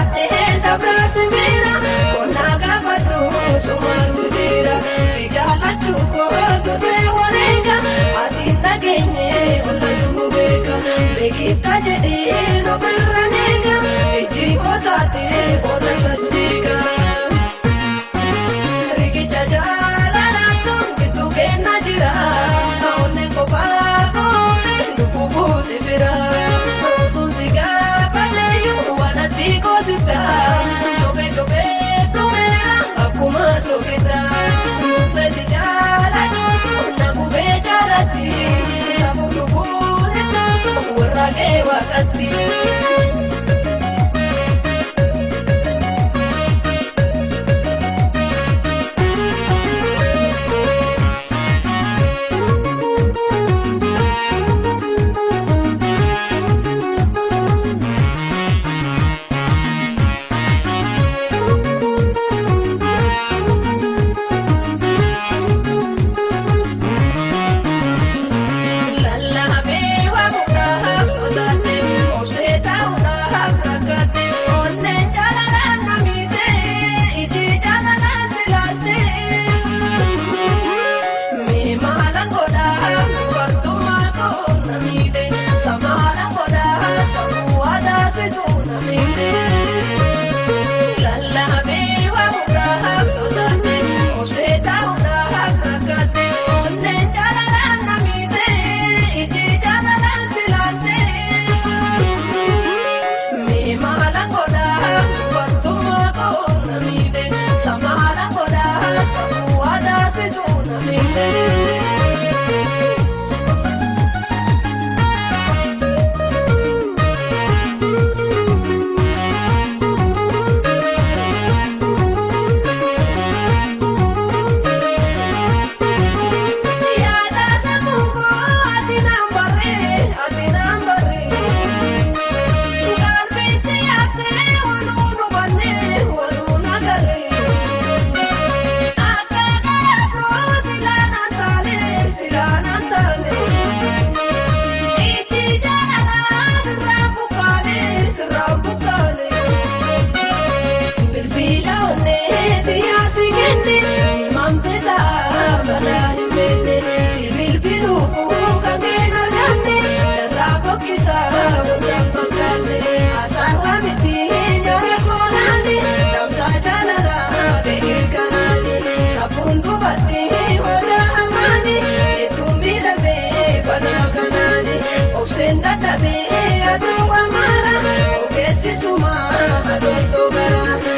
Sodaate dabraasi bira konna gaafadhu sumaatu jira si jaalachuu kootu see wareega ati nageenye ollatu beeka beekita jedhee nofirra neega ijji kootaate booda saddeeqa. Riqicha jaalalaatu gidduu kenna jira onneen kophaa koomee dhukkubuu si bira osoo si gaafadheeyyuu waan ati koosifta chopee chopee tumeera akkuma sookita nuufee si jaalachuutu na gubee jaalatti sammuu lubbuun ittootu warra kee waaqatti. Lallabee waa mudhaaf sodaate obsee taa'uudhaaf rakkate onneen jaalalaan na miite iji jaalalaan si laalte. Mee maalan godhaa dubartummaa koo na miidhe samaalan godhaa sammuu aadaa situ na miidhe. Lallabee waa mudhaaf sodaate obsee taa'uudhaaf rakkate onneen jaalalaan na miidhe iji jaalalaan si laalte. Mee maalan godhaa dubartummaa koo na miidhe samaalan godhaa sammuu aadaa situ na miidhe. Yaada sammuu koo ati naan barree ati naan barree qalbiitti yaaftee waluu nu bannee waluu nagarree akka karaa koo silaa naan taane silaa naan taane ijji jaalalaa sirraan buqqaane sirraan buqqaane. Bilbila onnee xiyyaasi kenne himamte ta'a balaa hin beekne si bilbiluufuu kan hin arganne irraa fokkisaa wanta fakkaanne haasaan waa miti nyaata koonaani damsaa jaalalaa beekee kanaani safuun dubartii hoda hamaani hedduun miidhamee banaa kanaani obseen dadhabee aduu amaara ogeessi sumaa adootoo gara.